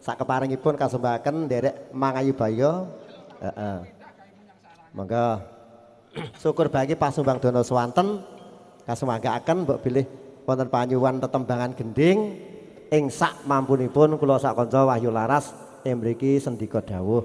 Sakeparingipun kasumbangaken nderek Mangayu Baya. Heeh. Monggo. Syukur bagi pasumbang dana swanten kasumanggaaken mbok bilih wonten panyuwun tetembangan gending ing sak mampunipun kula sak kanca Wahyu Laras ing mriki sendika dawuh.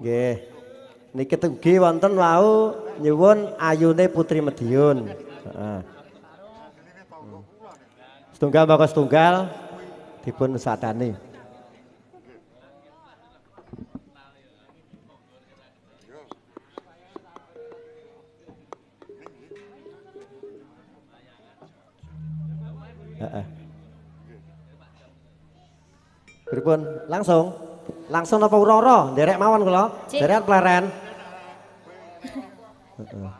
Nggih. Niki ugi wonten wau nyuwun ayune Putri Madiun. Heeh. Setunggal maka setunggal dipun sadani. Heeh. Pripun? Langsung. Langsung napa ura-ura? Nderek mawon kula. Nderek pleren. Heeh.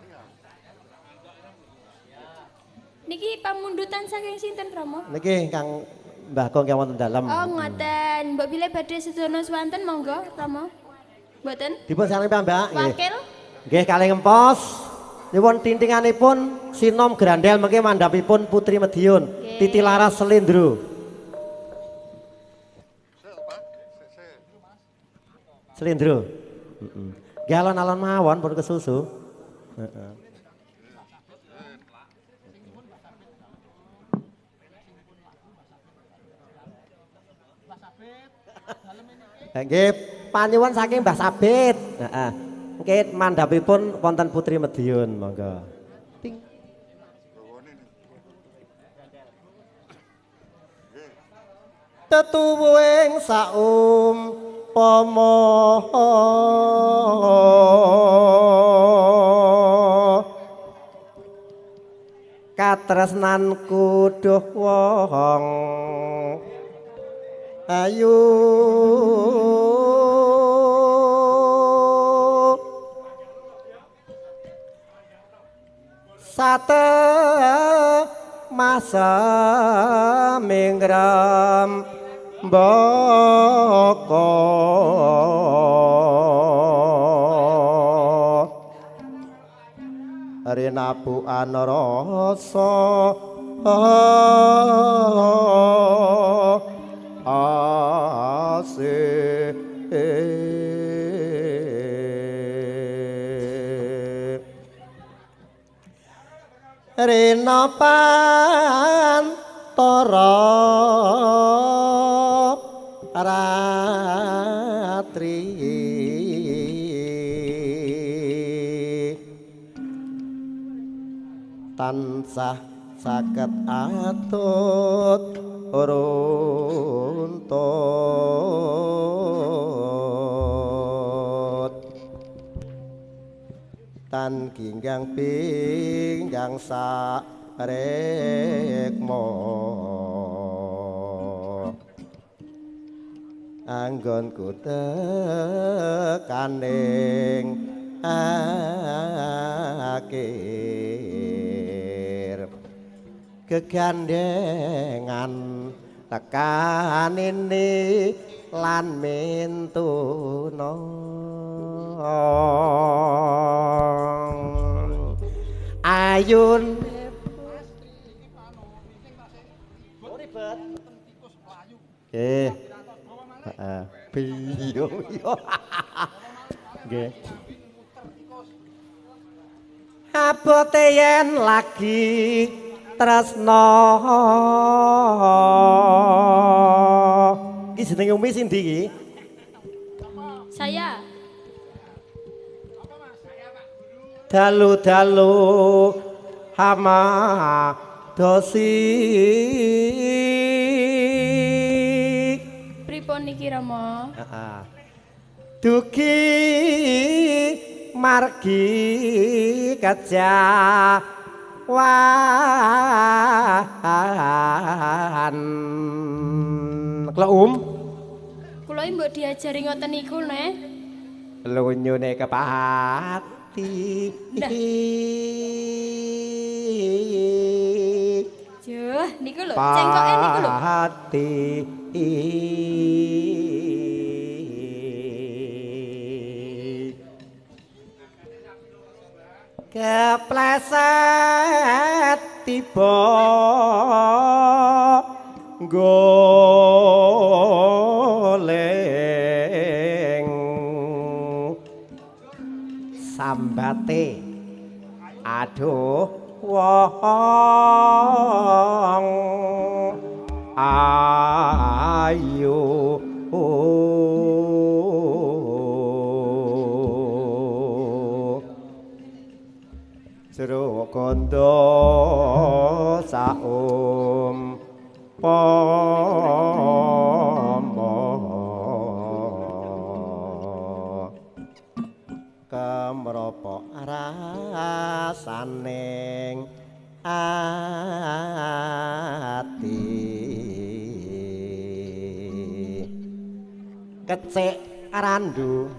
Niki pamundutan saking sinten, Rama? Niki Kang Mbah Kong kang wonten dalem. Oh, ngoten. Mbok bilih badhe sedana swanten monggo, Rama. Mboten? Dipun saling piyambak nggih. Wakil? Nggih kalih ngempos. Nyuwun tintinganipun Sinom Grandel mengke mandhapipun Putri Madiun, Titi Laras Selindro. Selindro. Heeh. Nggih alon-alon mawon pun kesusu. Heeh. Nggih, panyuwun saking Mbah Sabit. Heeh. Nggih mandhapipun wonten Putri Madiun, monggo. Ting. Tetuwuhing saumpama katresnanku duh wong ayu sate masa minggram mboko rinabukan rasa asih. Rina pantara ratri tansah saged atut runtut tan ginggang pinggang sarekmo anggonku tekaning akhir kegandengan tekanini lan mintuna ayun nggih. Heeh. Biyo. Nggih. Abote yen lagi tresna. Iki jenenge Umi sindi iki? Saya. Dalu-dalu hama dosi. Pripun niki Rama? Heeh. Dugi margi kejawan. Kula Kula mbok diajari ngoten niku neh. Lunyune kepati. Juh, niku lho, cengkoke niku lho. Pati. Kepleset tiba Goleng sambate aduh wong ayu jero kondo saum pomo kemropok rasaning ati kecik randu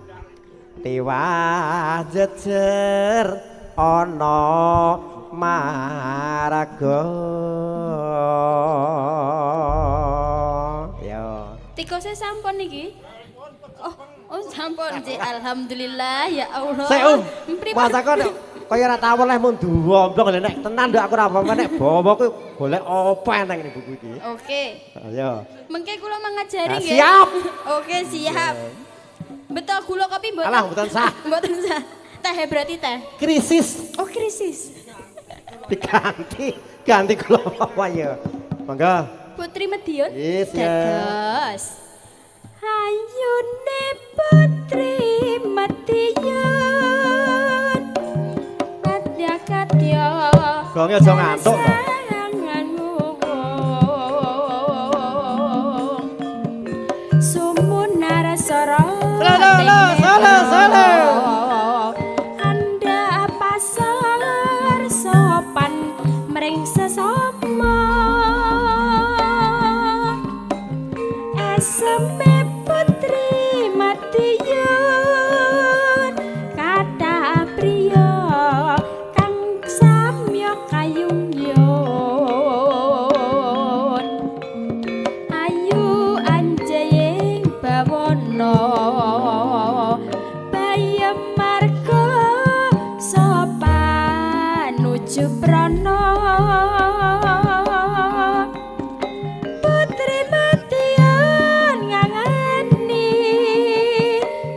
tiwah jejer ana marga. Ya. Tikose sampun niki. Oh, sampun nggih. Alhamdulillah ya Allah. Sik, Om. Masako nek kaya ora tau oleh mung duwomblong lho nek tenan nduk aku ora apa-apa nek bawa kuwi golek apa eneng ning buku iki. Oke. Ayo. Mengke kula mangajari nggih. Siap. Oke, siap. Betul gula kopi mboten? Alah mboten sah. Mboten sah. Teh berarti teh. Krisis. Oh, krisis. Diganti, ganti kula apa ya. Monggo. Putri Madiun. Yes, dados. Ayune Putri Madiun. Kadya-kadya. Gonge aja ngantuk to. Sumunar sora. Solo, solo, solo. Mring sesama eseme Putri Madiun kathah priya kang samya kayungyon ayu anjaying bawana bayem marga sopan nuju prana. Putri Madiun ngangeni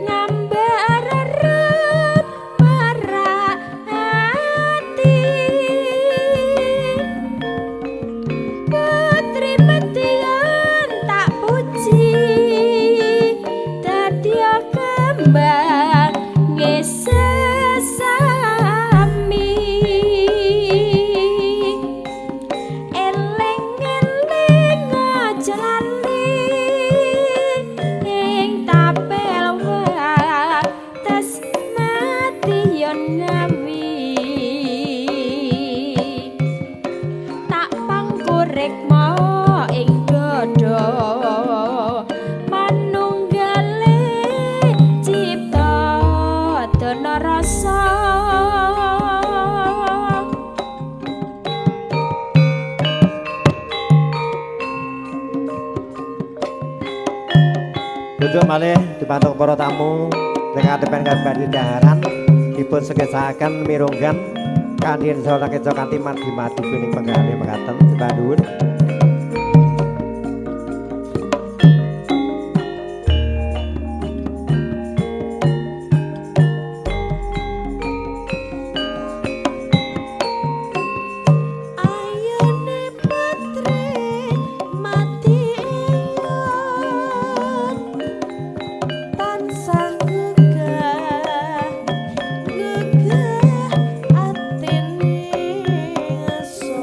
ngambar rem marak ati. Putri Madiun tak puji dadi kembang ngesesami. Eling-eling aja lali ing tapel wates Madiun Ngawi. Tak pangkurekma ing dada manunggale cipta dana rasa. Kunjuk malih dipantuk para tamu ing kadepan kabari daharan dipun sekesakaken mirunggan kanthi saora keca kanthi margi-margi kuning penggane mekaten sembah nuwun. Ayune Putri Madiun tansah gugah gugah atine ingsun.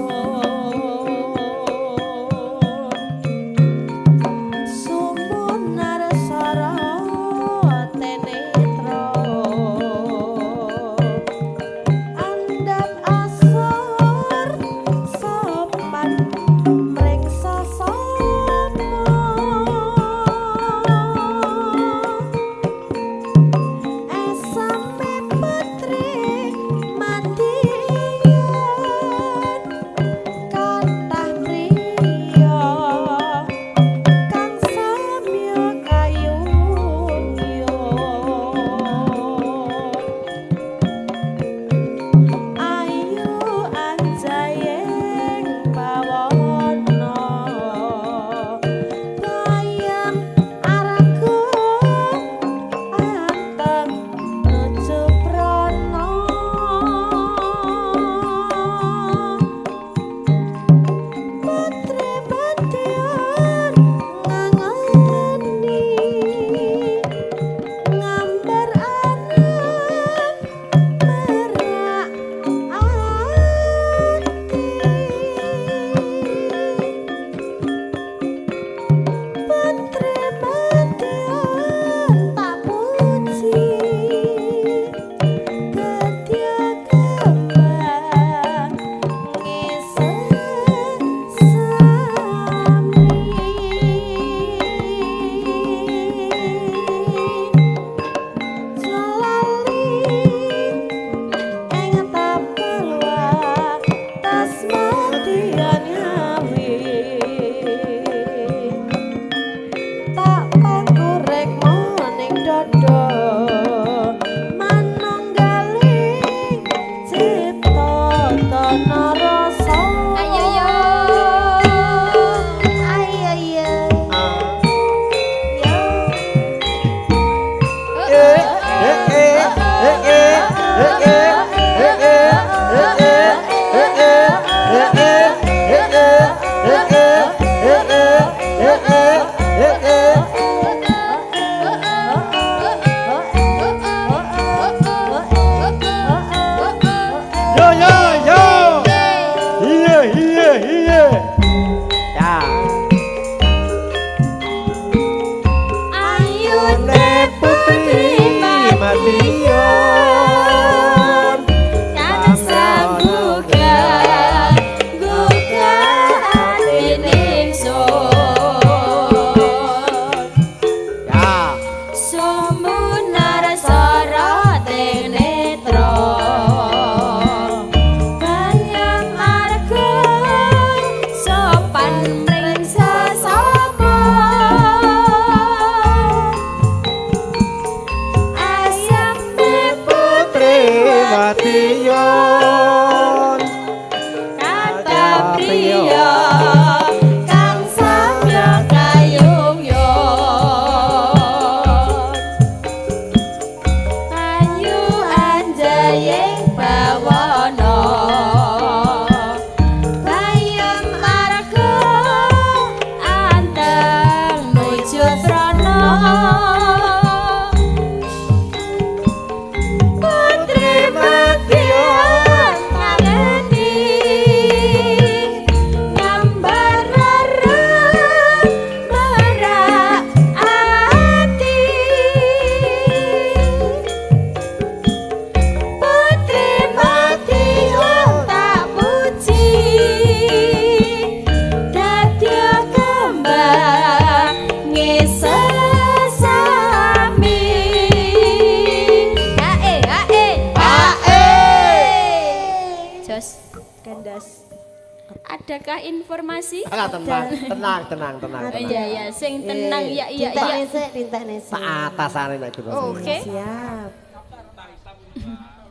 Adakah informasi? Alah tenang, tenang, tenang, tenang. Oh, iya iya, sing tenang ya iya iya. Dintekne sik, dintekne sik. Tak atasane nek kuwi. Oke. Siap.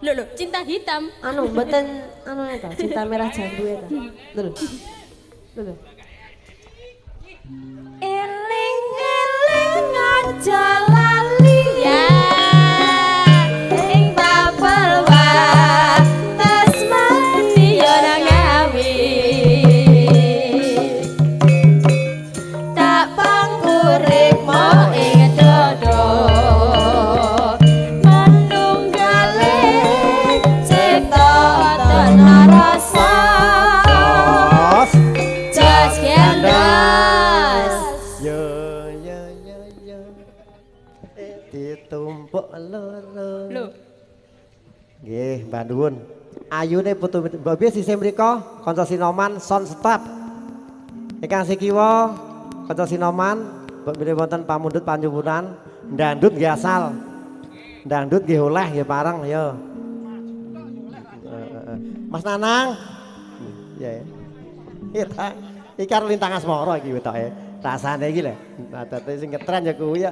Lho lho, cinta hitam. Anu mboten anu ta, cinta merah jambu ya ta. Lho lho. Lho lho. Eling-eling aja lali ya. Ing tapel wates Madiun Ngawi. Tak pangkuripmu ing dodo. Manunggale cipta tanah rasa. Jos. Jos gendos. Yo yo yo yo. Ditumpuk loro. Lho, Nggih, Mbah nuwun. Ayune putu Mbok piye sisih mriko kanca sinoman son step. Ingkang sikiwa kanca sinoman mbok bilih wonten pamundhut panyuwunan ndandut nggih asal. Ndandut nggih oleh nggih pareng ya. Mas Nanang. Ya. Ya. Iki karo Lintang Asmara iki wetoke. Rasane iki lho. Adate sing ngetren ya kuwi ya.